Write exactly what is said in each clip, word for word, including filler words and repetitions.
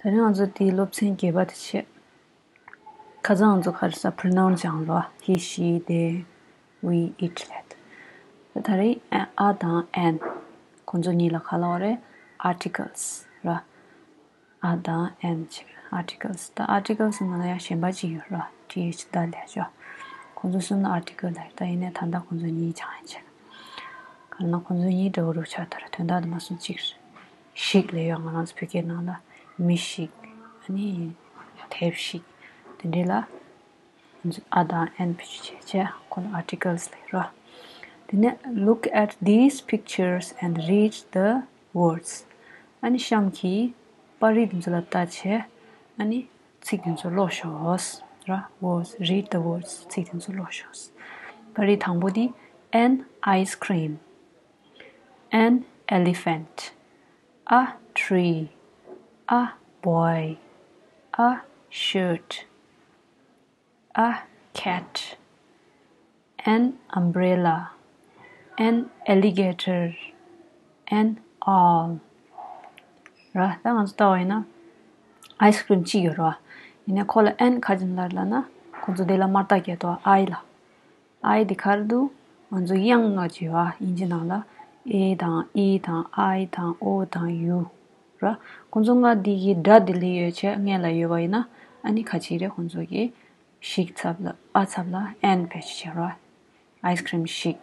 ད་རིང་ང་ཚོ་དེའི་སློབ་ཚན་བརྒྱད་པ་དེ་བྱས། ཁ་སང་ང་ཚོ་ག་རེ་ཟ་pronoun སྦྱངས་ལོ། He, she, they, we, it ལབ། ད་ད་རིང་ཨ་ཨ་དང་ཨན། ཁོང་ཚོ་གཉིས་ལ་ག་ལབ་རེད། articles ར། ཨ་དང་ཨན་བྱས་articles། ད་articles ནང་ལ་ཡང་གཞན་པ་གཅིག་ཡོད་ར། th ད་ལས་ཅོ། ཁོང་ཚོ་གསུམ་ལ་article ལབ། ད་ཡིན་ནའི་ད་ལྟ་ཁོང་ཚོ་གཉིས་སྦྱངས་ཡིན་བྱས། ག་རེ་ན་ཁོང་ཚོ་གཉིས་འདྲ་བོ་རུ་ཆགས། ད་ར་དོན་དག་དེ་མ་སོང་གཅིག་རེད། ཤིག་ལབ་ཡོད། ང་རང་ཚོ་བོད་སྐད་ནང་ལ་མི་ཤིག་ཨ་ནི་དེབ་ཤིག་དེ་འདྲ་ལ་ཨ་དང་ཨན་བེད་སྤྱོད་བྱས་བྱས་ཁོ་ལ་articles ལབ་རོ། དེ་ནས་look at these pictures and read the words. ཨ་ནི་གཤམ་གྱི་པར་རིས་དེ་ཚོ་ལ་ལྟ་བྱས་ཨ་ནི་ཚིག་དེ་ཚོ་ཀློག་ཤོག་ར། words, read the words. ཚིག་དེ་ཚོ་ཀློག་ཤོག་པར་རིས་དང་པོ་དེ། An ice cream. An elephant. A tree. A boy. A shirt. A cat. An umbrella. An alligator. An owl. ར། ད་ང་ཚོ་ལྟ་བ་ཡིན་ན་ice cream གཅིག་ཡོད་ར། ཡིན་ནའི་ཁོ་ལ་an ག་ཅིག་ལབ་ལབ་ན་ཁོ་ཚོ་དེ་ལ་མར་རྟགས་བརྒྱབ་འདུག I ལ། I དེ་ག་རེ་འདུག་ང་ཚོ་དབྱངས་ལྔ་ཅིག་ཡོད་ཨ། དབྱིན་ཇི་ནང་ལ་A དང་E དང་I དང O དང U ར། ཁོང་ཚོ་ལྔ་འདི་གི་སྒྲ་ལྡི་ལི་ཡོད་བྱས་སྔོན་ལ་ཡོད་པ་ཡིན་ན་ཨ་ནི་ག་ཅིག་རེད། ཁོང་ཚོ་གི་ཤིག་ཚབ་ལ་ཨ་ཚབ་ལ་an བེད་སྤྱོད་བྱེད་ར། ice cream ཤིག་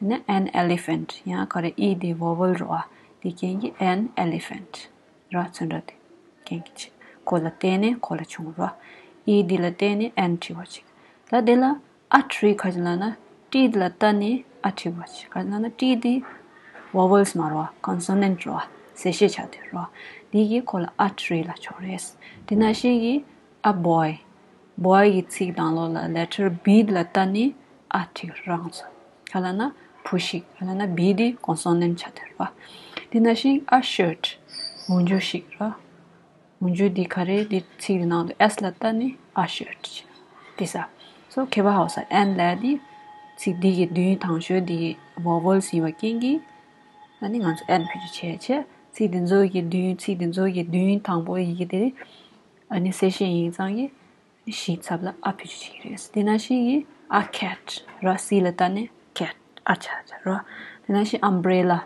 དེ་ནས་an elephant ཡང་ག་རེ་E དེ་vowel རོ་ཨ། དེ་རྐྱེན་གྱིས་an elephant ར། ཚོན་ཁྲ་དེ་རྐྱེན་གྱིས་བྱས་ཁོ་ལ་བརྟེན་ནས་ཁོ་ལ་བྱུང་ར། E དེ་ལ་བརྟེན་ནས་an བྲིས་པ་ཅིག་ད་དེ་ལ་a tree ག་ཅིག་ལབ་ན་T དེ་ལ་ལྟ་ནས་a བྲིས་པ་ཅིག་ག་ཅིག་ལབ་ན་T དེ་vowels མ་རོ་ཨ། consonant རོ་ཨ། གསལ་བཤད་བྱ་དེ་རོ་ཨ། དེ་གིས་ཁོ་ལ་a tree ལབ་ཆོག་རེད། དེ་ནང་བཞིན་གྱི་a boy. boy གི་ཚིག་དང་ལོགས་ལ་letter B ལ་ལྟ་ནས་a བྲིས་རང་ཚོ། ག་ལབ་ན་བུ་ཞིག་ག་ལབ་ན་B དེ་consonant ཆགས་བསྡད་ར། དེ་ནང་བཞིན་a shirt འོག་འཇུག་ཞིག་ར། འོག་འཇུག་འདི་ག་རེ། འདི་ཚིག་དེ་ནང་དུ་S ལ་ལྟ་ནས་a shirt བྱས། དེ་ས། so མཁས་པ་ཧ་གོ་ས། N ལབ་དེ་ཚིག་འདི་གི་མདུན་དང་ཤོས་འདི་vowels ཡིན་པ་རྐྱེན་གྱིས་ཨ་ནི་ང་ཚོ་N བེད་སྤྱོད་བྱས་བྱས་ཚིག་འདི་ཚོ་གི་མདུན་ཚིག་འདི་ཚོ་གི་མདུན་དང་པོ་ཡི་གེ་དེ་ཨ་ནི་གསལ་བཤད་ཡིན་ཙང་གི་ཞིག་ཚབ་ལ་a བེད་སྤྱོད་བྱེད་ཀྱི་རེད། དེ་ནང་བཞིན་གྱི་a cat ར། C ལ་ལྟ་ནས་cat a ཆགས་ར། དེ་ནང་བཞིན་umbrella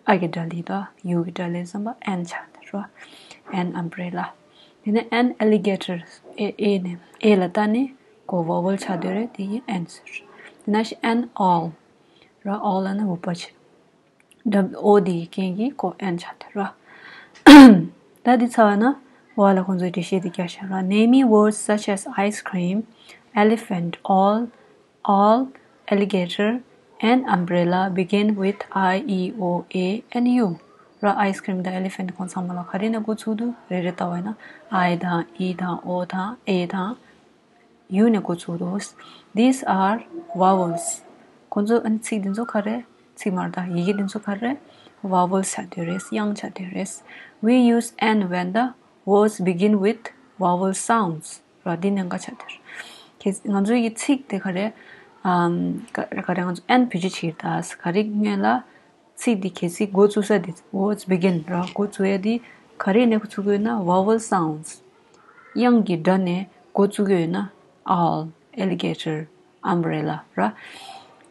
a གི་སྒྲ་ལས་དང་U གི་སྒྲ་ལས་བསམ་པ་an ཆགས་ར། an umbrella དེ་ནས་an alligator a a ནས a ལ་ལྟ་ནས་གོ་vowel ཆགས་བསྡད་རེད། དེ་ཡིན་an ཟེར། དེ་ནང་བཞིན་an owl ར། owl ལབ་ན་འུག་པ་བྱེད། W O དེ་ཡི་རྐྱེན་གྱིས་ཁོ་an ཆགས་བསྡད་ར། ད་འདི་ཚར་བ་ན་འོག་ལ་ཁོང་ཚོའི་འགྲེལ་བཤད་དེ་རྒྱག་བཞག་ར། Naming words such as ice cream, elephant, owl, owl, alligator, and umbrella begin with I, E, O, A, and U ར། ice cream དང་elephant ཁོང་ཚང་མ་ལ་ག་རེ་ནས་འགོ་ཚུགས་འདུག་རེ་རེ་ལྟ་བ་ཡིན་ན་I དང་E དང་O དང་A དང་U ནས་འགོ་ཚུགས་འདུག These are vowels. ཁོང་ཚོ་ཨ་ནི་ཚིག་འདི་ཚོ་ག་རེ། ཚིག་མ་རེད་ད། ཡི་གེ་འདི་ཚོ་ག་རེ། vowels ཆགས་བསྡད་རེད། དབྱངས་ཆགས་བསྡད་རེད། We use an when the words begin with vowel sounds ར། འདི་གནད་འགག་ཆགས་བསྡད་རེད། ཁྱེད་ང་ཚོ་ཡི་ཚིག་དེ་ག་རེ། ཨམ། ག་ག་རེ། ང་ཚོ་an བེད་སྤྱོད་བྱེད་ཀྱི་རེད་ད། ག་རེ་སྔོན་ལ། ཚིག་འདི་གལ་སྲིད་འགོ་བཙུགས་ས་དེ། words begin ར། འགོ་བཙུགས་ཡ་དེ་ག་རེ་ནས་འགོ་བཙུགས་ཀྱི་ཡོད་ན། vowel sounds དབྱངས་ཀྱི་སྒྲ་ནས་འགོ་བཙུགས་ཀྱི་ཡོད་ན། owl, alligator, umbrella ར།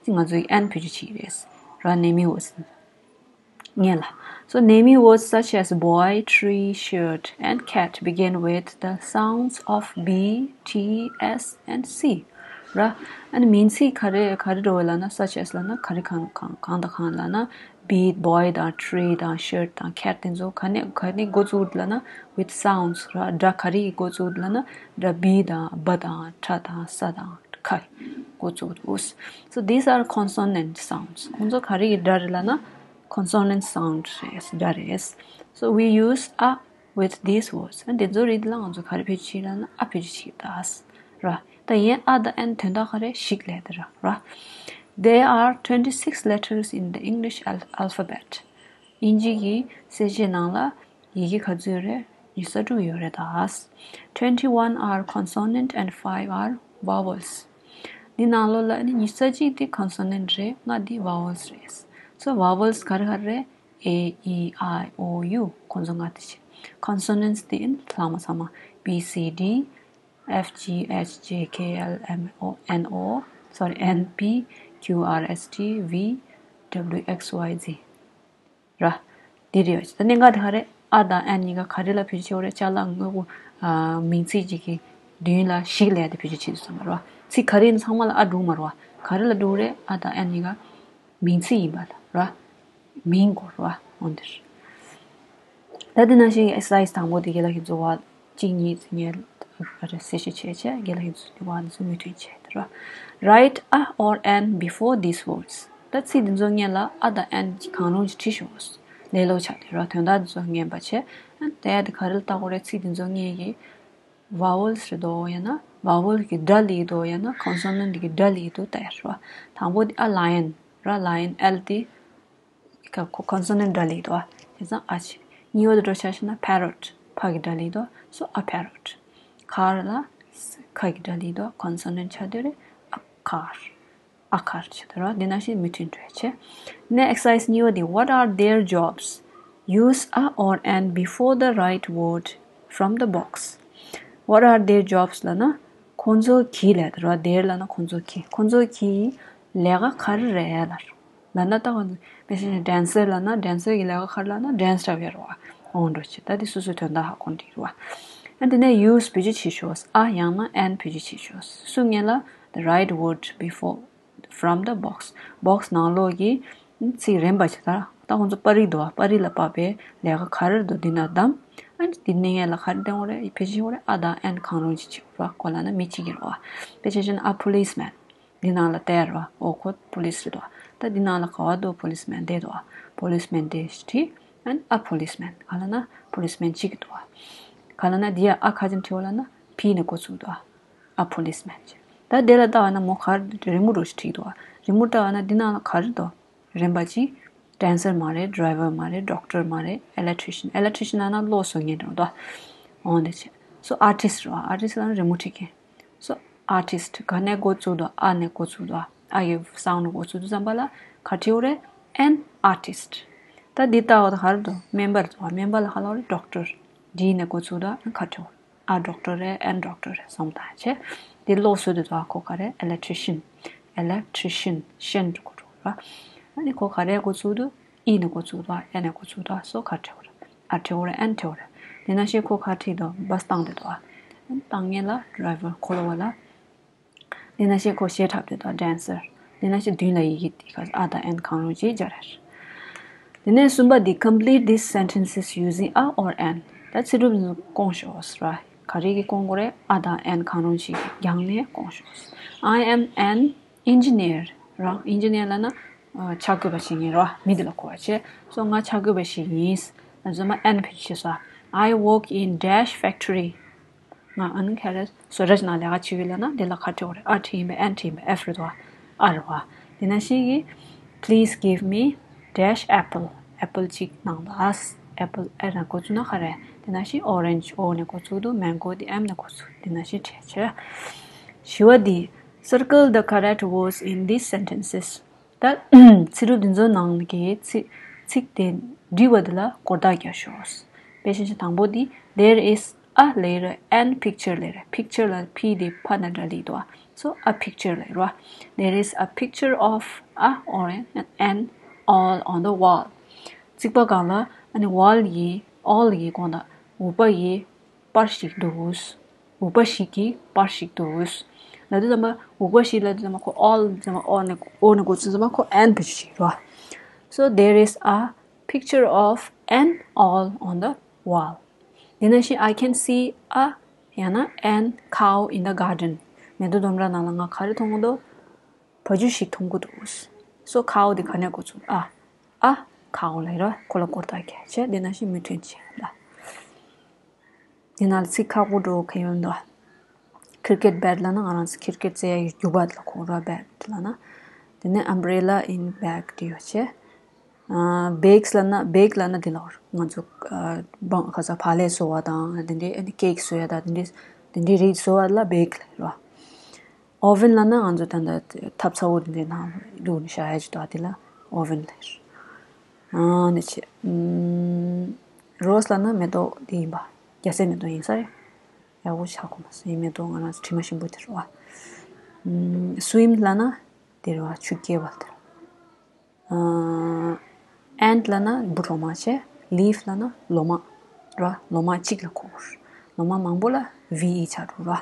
ང་ཚོས་an བེད་སྤྱོད་བྱེད་ཀྱི་རེད་ར། naming words སྔོན་ལ། So naming words such as boy, tree, shirt, and cat begin with the sounds of B, T, S, and C ར། ཨ་ནི་མིང་ཚིག་ག་རེ་ག་རེ་འགྲོ་བ་ལབ་ན། such as ལབ་ན་ག་རེ་གང་གང་གང་དང་གང་ལབ་ན། B boy དང་tree དང་shirt དང་cat དེ་ཚོ་ག་ནས་ག་ནས་འགོ་བཙུགས་ལབ་ན། with sounds ར། སྒྲ་ག་རེ་ཡིས་འགོ་བཙུགས་ལབ་ན། སྒྲ་B དང་B དང་ཁྲ་དང་ས་དང་ཁ་ཡིས་འགོ་བཙུགས་འདུག So these are consonant sounds. ཁོང་ཚོ་ག་རེ་ཡི་སྒྲ་རེད་ལབ་ན། consonant sound རེད། སྒྲ་རེད། So we use a with these words. ཨ་འདི་ཚོ་རིགས་ལ་ང་ཚོ་ག་རེ་བེད་སྤྱོད་བྱེད་ལབ་ན། a བེད་སྤྱོད་བྱེད་ད་ར། ད་ཡིན་ཨ་དང་an དོན་དག་ག་རེ། ཞིག་ལབ་ད་ར་ར། There are twenty-six letters in the English al- alphabet. དབྱིན་ཇི་གི་གསལ་བྱེད་ནང་ལ་ཡི་གེ་ག་ཚོད་རེད། ཉི་ཤུ་རྩ་དྲུག་ཡོད་རེད་ད། Twenty-one are consonant and five are vowels. འདི་ནང་ལོགས་ལ་ནི་ཉི་ཤུ་རྩ་གཅིག་དེ་consonant རེད། ལྔ་དེ་vowels རེད། So vowels ག་རེ་ག་རེ་རེད། A, E, I, O, U ཁོང་ཚོ་ལྔ་དེ་བྱས། Consonants དེ་ལྷག་མ་ཚང་མ། B C D, F G H J K L M O N O, sorry, N P Q R S T V W X Y Z ར། འདི་རེད་བ། ད་གནད་འགག་དེ་ག་རེད། ཨ་དང་ཨན་གཉིས་ཀ་ག་རེ་ལ་བེད་སྤྱོད་བྱེད་དགོས་རེད། ཅ་ལག་དངོས་པོ། ཨ། མིང་ཚིག་ཅིག་གི་མདུན་ལ་ཞིག་ལབ་དེ་བེད་སྤྱོད་བྱེད་དུས་ཙམ་པ་ར། ཚིག་ག་རེ་ཡིན་ཚང་མ་ལ་ཨ་འགྲོ་གི་མ་རེད་བ། ག་རེ་ལ་འགྲོ་གི་རེད། ཨ་དང་ཨན་གཉིས་ཀ་མིང་ཚིག་ཡིན་པ་ལ་ར། མིང་གོ་ར། འོ་འདིར། ད་འདི་ནང་བཞིན་exercise དང་པོ་དེ་རྒན་ལགས་ཀྱིས་བཟོ་བ། གཅིག་གཉིས་ངས་གསལ་བཤད་བྱས་བྱས་རྒན་ལགས་ཀྱིས་བཟོ་བ་འདི་ཚོ་མོས་མཐུན་བྱས་དེ་ར། Write a or an before these words. ད་ཚིག་འདི་ཚོ་སྔོན་ལ་ཨ་དང་ཨན་གྱི་གང་རུང་ཅིག་བྲིས་ཤོག་ལེ་ལོ་ཆགས་དེ་ར། དོན་དག་འདི་ཚོ་ངན་པ་བྱས། ཨ་ནི་དེ་ཡ་དེ་ག་རེ་ལ་བལྟ་དགོས་རེད། ཚིག་འདི་ཚོ་སྔོན་གྱི་vowels རེད་དོ། ཡང་ན་vowel གྱི་སྒྲ་ལེགས་དོ། ཡང་ན་consonant གྱི་སྒྲ་ལེགས་དོ་ལྟ་ཡ་ར། དང་པོ་དེ་ཨ་lion ར། Lion L དེ་ཁ་ཁོ་consonant སྒྲ་ལེགས་དོ། དེ་ཙང་ཨ་ཆེ། གཉིས་པ་དེ་འགྲོ་ཆ་ཤེ་ན་parrot ཕ་གི་སྒྲ་ལེགས་དོ། so a parrot. car ལ་ཁ་གི་སྒྲ་ལེགས་དོ། consonant ཆ་དེ་རེད། a car. a car ཆེ་དོ་ར། འདི་ནང་བཞིན་མོས་མཐུན་འགྲོ་ཆེ། ནས་exercise གཉིས་པ་དེ། What are their jobs? Use a or an before the right word from the box. What are their jobs ལབ་ན་ཁོང་ཚོ་གི་ལབ་དོ་ར། their ལབ་ན་ཁོང་ཚོ་གི། ཁོང་ཚོ་གི་ལས་ཀ་ག་རེ་རེད་ལབ། ལབ་ན་ད་ཁོང་ཚོ་དཔེ་བཞག་ན་dancer ལབ་ན་dancer གི་ལས་ཀ་ག་རེ་ལབ་ན་dance འཁྲབ་ཡ་རེད་བ། འོང་འགྲོ་ཆེ། ད་དེ་སོ་སོའི་དོན་དག་ཧ་གོ་འགྲིག་རེད་བ། ཨ་དེ་ནས་use བེད་སྤྱོད་བྱེད་ཤོག་ཨ་ཡང་ན་an བེད་སྤྱོད་བྱེད་ཤོག་སུ་སྔོན་ལ་the right word before from the box. box ནང་ལོགས་ཀྱི་ཚིག་རན་པ་ཞིག་ད། ད་ཁོང་ཚོ་པར་རིས་འདུག་བ། པར་རིས་ལ་དཔག་པའི་ལས་ཀ་ག་རེ་འདུག་འདི་ན་བདམས། ཨ་ནི་འདི་ནས་ངས་ལ་ག་རེ་བསྟན་དགོས་རེད། བེད་སྤྱོད་བྱེད་དགོས་རེད། ཨ་དང་an གང་རུང་ཅིག་བྱེད་དགོས་རེད་བ། ཁོ་ལབ་ན་མི་གཅིག་གི་རེད་བ། དཔེ་ཆ་བཞག་ན་a policeman འདི་ནང་ལ་བལྟས་རེད་བ། ཨོ་ཁོ་police རེད་འདུག་བ། ད་འདི་ནང་ལ་ག་བ་འདུག policeman བསྡད་འདུག་བ། policeman བསྡད་ཞེས་བྲིས། ཨ་ནི་a policeman ག་ལབ་ན་policeman གཅིག་གི་འདུག་བ། ག་ལབ་ན་འདི་ཡ་a ག་ཅིག་བྲིས་པ་ལབ་ན་P ནས་འགོ་ཚུགས་འདུག་བ། a policeman ཅེས། ད་དེ་ལ་ལྟ་བ་ན་མོ་ག་རེ་རི་མོ་རོ་ཞིག་བྲིས་འདུག་བ། རི་མོ་ལྟ་བ་ན་འདི་ནང་ལ་ག་རེ་འདུག་རན་པ་ཅིག dancer མ་རེད། driver མ་རེད། doctor མ་རེད། electrician electrician ལབ་ན་གློག་བཟོ་མཁན་རེད་འདུག་འོང་དེ་བྱས། so artist རེད་བ། artist ལབ་ན་རི་མོ་བྲིས་མཁན། so artist ག་ནས་འགོ་བཙུགས་འདུག a ནས་འགོ་བཙུགས་འདུག a གི་sound འགོ་བཙུགས་འདུག་བསམ་པ་ལ་ག་བྲིས་ཡོད་རེད། an artist. ད་འདི་ལྟ་བ་ད་ག་རེ་འདུག་སྨན་པ་རེད་འདུག་སྨན་པ་ལ་ག་ལབ་རེད། doctor D ནས་འགོ་བཙུགས་འདུག་ག་བྲིས་ཡོད། a doctor རེད། an doctor རེད། སོང་ད་བྱས། འདི་གློག་བཟོ་དུས་ད་ཁོ་ག་རེད། electrician electrician ཤན་འགྲོ་གོ་འགྲོ་ར། ཨ་ནི་ཁོ་ག་རེ་འགོ་ཚུགས་འདུག e ནས་འགོ་ཚུགས་འདུག a ནས་འགོ་ཚུགས་འདུག so ག་བྲིས་ཡོད་རེད། a བྲིས་ཡོད་རེད། an བྲིས་ཡོད་རེད། དེ་ནང་བཞིན་ཁོ་ག་བྲིས་འདུག bus བཏང་བསྡད་འདུག་བཏང་མཁན་ལ་driver ཁོ་ལ་བ་ལ། དེ་ནང་བཞིན་ཁོ་གཞས་འཁྲབ་བསྡད་འདུག dancer དེ་ནང་བཞིན་མདུན་ལ་ཡི་གེ་དེ་ག་a དང་an གང་རུང་ཅིག་སྦྱར་རེད། དེ་ནས་གསུམ་པ་འདི། Complete these sentences using a or an. ད་ཚིག་གྲུབ་འདི་སྐོང་ཤོག་ཟེར་བ། ག་རེ་གི་སྐོང་དགོས་རེད། a དང་an གང་རུང་ཞིག་གི་རྒྱང་ནས་སྐོང་ཤོག I am an engineer རང་engineer ལབ་ན་ཨ་འཆར་འགོད་པ་ཞིག་ཡིན་རོ། མི་འདི་ལ་གོ་བ་བྱེད། so ང་འཆར་འགོད་པ་ཞིག་ཡིན། ང་ཚོ་མ་an བེད་སྤྱོད་བྱེད་ས། I work in dash factory. ང་ཨ་ནི་ཁ་རེ་བཟོ་གྲྭ་ཞིག་ནང་ལས་ཀ་བྱེད་ཀྱི་ལབ་ན་དེ་ལ་ག་བྲིས་དགོས་རེད། a བྲིས་ཡིན་པས། an བྲིས་ཡིན་པས། f རེད་དོ། a རེད་བ། དེ་ནང་བཞིན་གྱི། Please give me dash apple. apple གཅིག་གནང་དང་། apple a ནས་འགོ་བཙུགས་ན་ག་རེ། དེ་ནང་བཞིན་orange o ནས་འགོ་བཙུགས་འདུག mango དེ་m ནས་འགོ་བཙུགས། དེ་ནང་བཞིན་བྲིས་བྱས། བཞི་བ་འདི། Circle the correct words in these sentences. ད་ཚིག་གྲུབ་འདི་ཚོའི་ནང་གི་ཚིག་ཚིག་དེ་འབྲི་བ་འདི་ལ་སྐོར་རྟགས་རྒྱག་ཤོག་དཔེ་ཆ་ཞིག་དང་པོ་འདི། There is a ལབ་རེད། an picture ལབ་རེད། picture ལ་p དེ་ཕ་ནས་སྒྲ་སླེབས་འདུག so a picture ལབ་རེད། There is a picture of a or an owl on the wall. རྩིག་པ་སྒང་ལ་ཨ་ནི་owl ཡི་owl ཡི་དགོངས་དག་འུག་པ་ཡི་པར་ཞིག་འདུག་འུག་པ་ཞིག་གི་པར་ཞིག་འདུག་ལབ་དུས་ཙམ་པ་འུག་པ་ཞིག་ལབ་དུས་ཙམ་པ་ཁོ་owl ཙམ་པ་o ནས་o ནས་འགོ་ཚུགས་ཙམ་པ་ཁོ་an བེད་སྤྱོད་བྱེད་རོ། So there is a picture of an owl on the wall. དེ་ནང་བཞིན་I can see a ཡང་ན an cow in the garden. མེ་ཏོག་ལྡུམ་ར་ནང་ལ་ང་ག་རེ་མཐོང་གི་འདུག་བ་ཕྱུགས་ཤིག་མཐོང་གི་འདུག so cow དེ་ག་ནས་འགོ་ཚུགས། a a cow ལབ་རོ། ཁོ་ལ་སྐོར་རྟགས་རྒྱག་བྱས་དེ་ནང་བཞིན་མོས་མཐུན་བྱས་ལ། དེ་ནང་ལ་ཚིག་ཁག་པོ་འགྲོ་གི་ཡོད་འདུག cricket bat ལབ་ན་ང་རང་ཚོ་cricket རྩེ་ཡ་ཡི་རྒྱུག་པ་ལ་གོ་ར། bat ལབ་ན། དེ་ནས་umbrella in bag དེ་ཡོད་བྱས། bags ལབ་ན་bag ལབ་ན་དེ་ལ་ང་ཚོ་བང་ག་ས་བག་ལེབ་བཟོ་བ་དང་དེ་འདྲའི་ཨ་ནི་cake བཟོ་ཡ་དང་དེ་འདྲའི་དེ་འདྲའི་རིགས་བཟོ་བ་ལ་bag ལབ་ར། oven ལབ་ན་ང་ཚོ་ད་ལྟ་ཐབ་ཚ་བོ་དེ་འདྲའི་ནང་བླུགས་ནས་བཞག་ཡ་ཅིག་འདུག་དེ་ལ་oven ལབ་ར། ཨ་ནི་ཆེ། rose ལབ་ན་མེ་ཏོག་དེ་ཡིན་པ། རྒྱ་སེ་མེ་ཏོག་ཡིན་ས་རེད། ཡག་པོ་ཆགས་གོ་མ་སོང་། ཡིན་མེ་ཏོག་ང་རང་ཚོ་དྲི་མ་ཞིམ་པོ་དེ་རེད་བ། swim ལབ་ན་དེ་རེད་བ། ཆུ་རྐྱལ་བ་དེ་རེད། ant ལབ་ན་འབུ་གྲོག་མ་བྱས། leaf ལབ་ན་ལོ་མ་ར། ལོ་མ་གཅིག་ལ་གོ། ལོ་མ་མང་པོ་ལ་V E ཆགས་འགྲོ་ར།